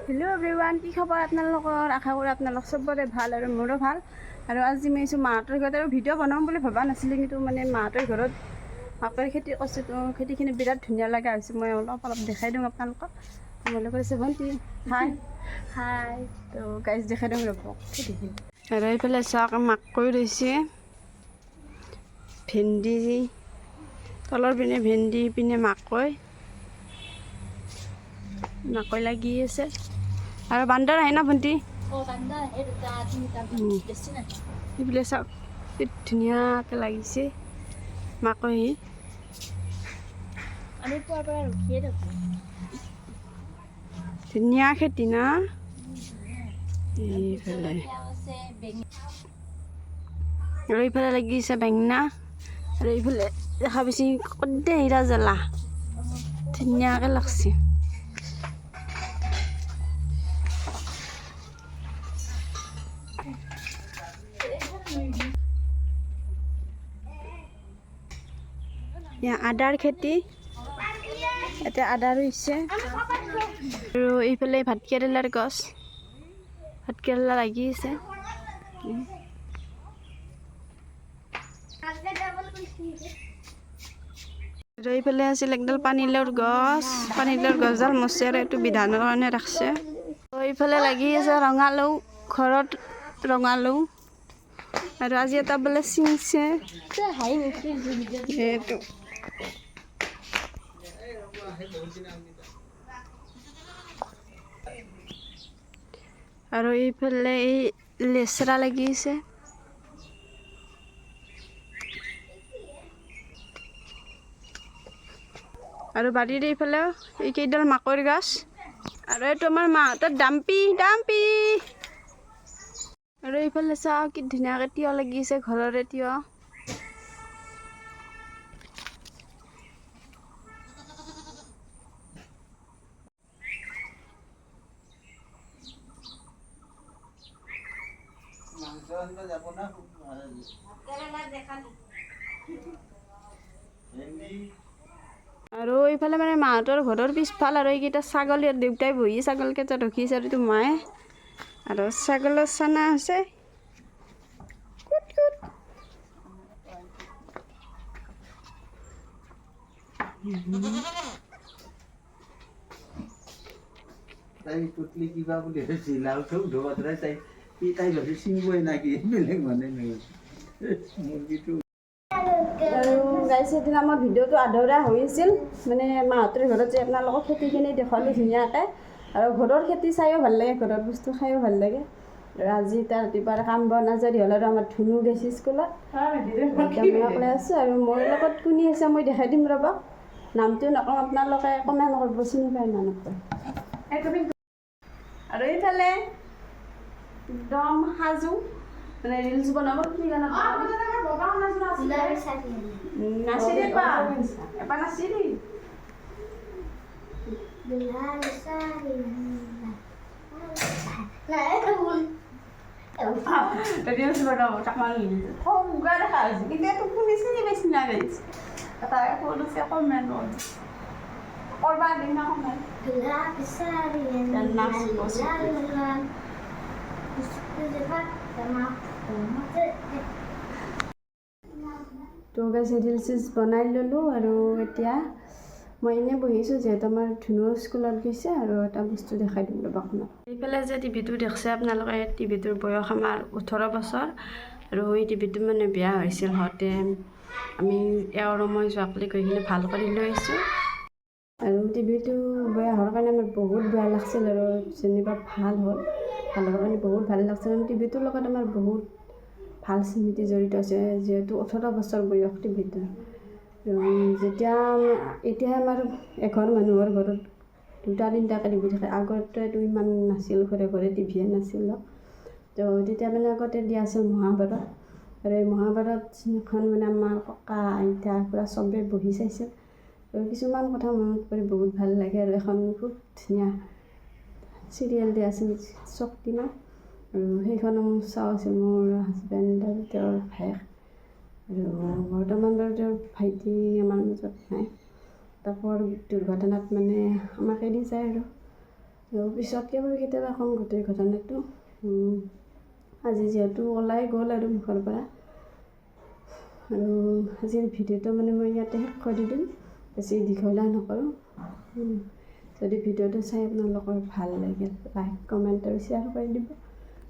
Hello' everyone, কি খবৰ আপোনালোকৰ? আশা কৰোঁ আপোনালোক চবৰে ভাল আৰু মোৰো ভাল। আৰু আজি মই আহিছোঁ মাহঁতৰ ঘৰত আৰু ভিডিঅ' বনাম বুলি ভবা নাছিলোঁ, কিন্তু মানে মাহঁতৰ ঘৰত মাকৈ খেতি কৰিছে, তো খেতিখিনি বিৰাট ধুনীয়া লগা হৈছে। মই অলপ অলপ দেখাই দিওঁ আপোনালোকক। মোৰ লগত আছে ভণ্টি। হাই। হাই। তো গাইজ, দেখাই দিওঁ ৰ'ব খেতিখিনি। আৰু এইফালে চাওক, মাকৈ ৰুইছে, ভেন্দি, তলৰ পিনে ভেন্দি, পিনে মাকৈ, মাকৈ লাগি আছে। আৰু বান্দৰ আহে না ভণ্টি? অঁ, বান্দৰ আহে দুটা তিনিটা, বেছি নাহে। এইফালে চাওক, কি ধুনীয়াকৈ লাগিছে মাকৈ। আমি পুৱাৰ পৰা ৰখিয়ে থাকোঁ। ধুনীয়া খেতি না এইফালে? আছে বেঙে। আৰু এইফালে লাগিছে বেঙেনা। আৰু এইফালে দেখা পাইছি কদে হীৰা জ্বলা ধুনীয়াকৈ লাগছে। ইয়াৰ আদাৰ খেতি, ইয়াতে আদা ৰুইছে। আৰু এইফালে ভাতকেৰেলাৰ গছ, ভাতকেৰেলা লাগি আছে। আৰু এইফালে আছিল একডাল পানীলাওৰ গছ। পানীলাওৰ গছডাল মচি আৰু এইটো বিধানৰ কাৰণে ৰাখছে। আৰু এইফালে লাগি আছে ৰঙালাও, ঘৰত ৰঙালাও। আৰু আজি এটা বোলে ছিঙছে। হাঁহি মুখি। এইটো আৰু এইফালে এই লেচৰা লাগি আছে। আৰু বাৰীৰ এইফালে এই কেইডাল মাকৈৰ গছ। আৰু এইটো আমাৰ মাহঁতৰ ডাম্পি ডাম্পি। আৰু এইফালে চাওক, কি ধুনীয়াকৈ তিয়হ লাগি আছে, ঘৰৰে তিয়হ। মাংস আনিব যাব না? ভেন্দি। আৰু এইফালে মানে মাহঁতৰ ঘৰৰ পিছফাল। আৰু এইকেইটা ছাগলী আৰু দেউতাই বহি ছাগলকেইটা ৰখিছে। আৰু এইটো মায়ে আৰু ছাগলৰ চানা আছে। কুট কুট। তাই পুতলি কিবা বুলি ভাবিছিল, লাউটো ধোৱা ধৰাই তাই কি তাই ভাবি ছিঙিবই নাকি, বেলেগ মানে নহয় মুৰ্গীটো। আৰু গাইছ, সেইদিনা আমাৰ ভিডিঅ'টো আধৰুৱা হৈ আছিল। মানে মাহঁতৰ ঘৰত যে আপোনালোকক খেতিখিনি দেখুৱালোঁ ধুনীয়াকৈ। আৰু ঘৰৰ খেতি চায়ো ভাল লাগে, ঘৰৰ বস্তু খায়ো ভাল লাগে। আৰু আজি এতিয়া ৰাতিপুৱাৰ কাম বন আজৰি হ'ল আৰু আমাৰ ধুনু গৈছে স্কুলত। এতিয়া মই অকলে আছোঁ। আৰু মোৰ লগত কোনি আছে মই দেখাই দিম ৰ'ব। নামটো নকওঁ, আপোনালোকে কমেণ্ট কৰিব চিনি পায় না নাপায়। আৰু এইফালে একদম সাজু, মানে ৰিলচ বনাব। কি গান? নাচি দে এবাৰ, এবাৰ নাচি দি। ৰিলচ বনাব তাকমান খংগা দেখা হৈছে, কিন্তু এইটো কোনে চিনি পাইছি না গাইছ? এটা সৰু কমেণ্ট কৰবা দিম না কমেণ্ট। নাচিব। তো গাইছ, ৰিলচ চিলচ বনাই ল'লোঁ আৰু এতিয়া মই এনেই বহিছোঁ, যিহেতু আমাৰ ধুনু স্কুলত গৈছে। আৰু এটা বস্তু দেখাই দিম ৰ'ব আপোনাক। এইফালে যে টিভিটো দেখছে আপোনালোকে, টিভিটোৰ বয়স আমাৰ 18 বছৰ। আৰু এই টিভিটো মানে বেয়া হৈছিল, হওঁতে আমি এওঁ আৰু মই যোৱাকালি গৈ কিনে ভাল কৰি লৈ আহিছোঁ। আৰু টিভিটো বেয়া হোৱাৰ কাৰণে আমাৰ বহুত বেয়া লাগছিল। আৰু যেনিবা ভাল হ'ল, ভাল হোৱাৰ কাৰণে বহুত ভাল লাগছিল। আৰু টিভিটোৰ লগত আমাৰ বহুত ভাল স্মৃতি জড়িত আছে, যিহেতু 18 বছৰ বয়স টিভিটোৰ। যেতিয়া এতিয়া আমাৰ এঘৰ মানুহৰ ঘৰত দুটা তিনিটাকৈ টিভি থাকে, আগতেতো ইমান নাছিল, ঘৰে ঘৰে টিভিয়ে নাছিল। তো তেতিয়া মানে আগতে দিয়া আছিল মহাভাৰত। আৰু এই মহাভাৰতখন মানে আমাৰ ককা আইতা পূৰা চবেই বহি চাইছিল। আৰু কিছুমান কথা মনত পৰি বহুত ভাল লাগে। আৰু এখন খুব ধুনীয়া চিৰিয়েল দিয়া আছিল শক্তিমান, আৰু সেইখনো চাওঁ আছিল মোৰ হাজবেণ্ড আৰু তেওঁৰ ভায়েক। আৰু বৰ্তমান বাৰু তেওঁৰ ভাইটি আমাৰ মাজত নাই। এটা বৰ দুৰ্ঘটনাত মানে আমাক এৰি যায়। আৰু তো পিছতকৈ বাৰু কেতিয়াবা ক'ম গোটেই ঘটনাটো। আজি যিহেতু ওলাই গ'ল আৰু মুখৰ পৰা। আৰু আজিৰ ভিডিঅ'টো মানে মই ইয়াতে শেষ কৰি দিম, বেছি দীঘলীয়া নকৰোঁ। যদি ভিডিঅ'টো চাই আপোনালোকৰ ভাল লাগিল, লাইক, কমেণ্ট আৰু শ্বেয়াৰ কৰি দিব।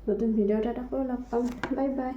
নতুন ভিডিঅ' এটাত আকৌ লগ পাম। Bye bye.